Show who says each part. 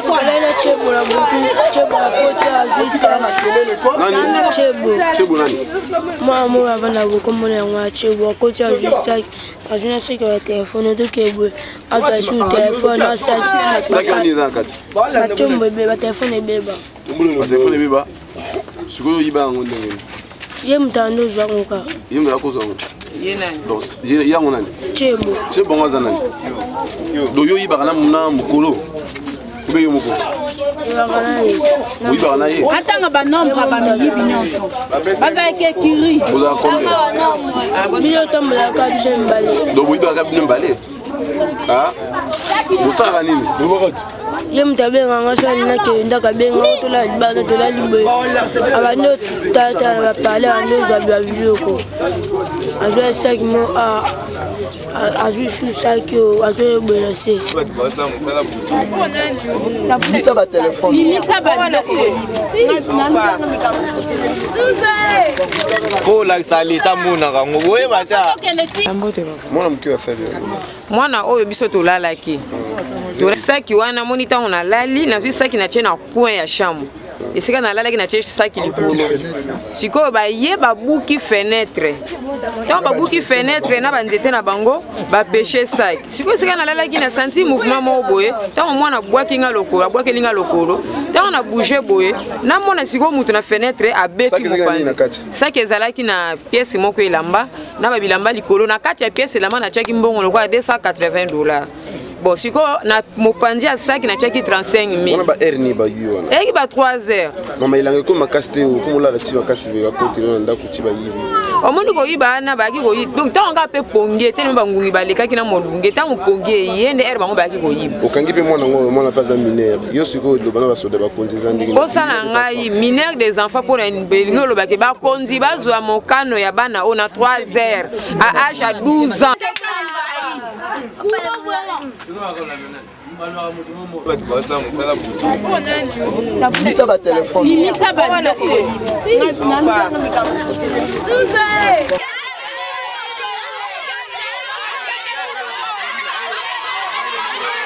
Speaker 1: Olele chebo na butu chebo na koti azwi sac chebo
Speaker 2: chebo nani
Speaker 1: mwana moko avanda boye komona yango ya chebo akoti azwi sac azwi na saki ya telefone otoke boye azwa su telefone na
Speaker 2: saki saki wana eza na kati
Speaker 1: batombo ebeba telefone ebeba
Speaker 2: telefone ebeba sikoyo oyiba yango ndenge nini
Speaker 1: ye moto ando ozwa yango kaka
Speaker 2: ye moto akozwa yango donc ye yango nani
Speaker 1: chebo
Speaker 2: chebo yango aza nani donc yo oyibaka na mokolo obe yo moko oyibaka na ye
Speaker 3: atanga banombre ya bamiyibi nyonso bazalaki ekiri
Speaker 2: bozala combien
Speaker 1: biso otambolaka biso mibale
Speaker 2: donc boyibaka bino mibale bosalaka nini
Speaker 1: ye moto abenga nga so alingi nakende ndako abenga ngo tolala libanda tolali boye abandi otata na bapale abandi ozwa babiloko azwa saki mo azwi su saki oyo azwi eboye na se
Speaker 4: bimisa batelefone
Speaker 5: po olakisa leta amonaka yango boyeba ta
Speaker 2: mwana moke asali yango
Speaker 6: mwana oyo biso tolalaki saki wana moni ntango nalali nazwi saki natie na coin ya chambre esika nalalaki natie saki likolo sikoyo baye babuki fenetre ntango babuki fenetre na banzete na bango bapeshe saki sikoyo esika nalalaki na santi mouvement moko boye ntango mwana abwaki nga lokolo abwakeli nga lokolo ntango na bouge boye namona sikoyo moto na fenetre abeti mopanzi saki ezalaki na pièce moko elamba na babilamba likolo na kati ya pièce elamba natiaki mbongo lokola 280 dollars bon sikoyo na mopanzi ya saki natiaki 35
Speaker 2: 000 ba heure nini bayibi wana
Speaker 6: eyaki ba 3 heures
Speaker 2: mama elanga ekomi makasi te okomi olala ti makasi boye bakoti na ndako ti bayibi
Speaker 6: omoni koyiba wana bayaki koyiba donc ntango kaka mpe pongi etelemi bangungi balekaki na molunge ntango pongi eye nde ere bango bayaki koyiba
Speaker 2: okangi mpe mwana yango mwana mpe aza mineur yo sikoyo loba na basoda bakonzi eza ndenge
Speaker 6: mposa na ngai mineur des enfants mpo na elingi olobake bakonzi bazwa mokano ya bana oyo na 3 heures à âge ya 12 ans
Speaker 4: bimisa batelefone
Speaker 3: bimisa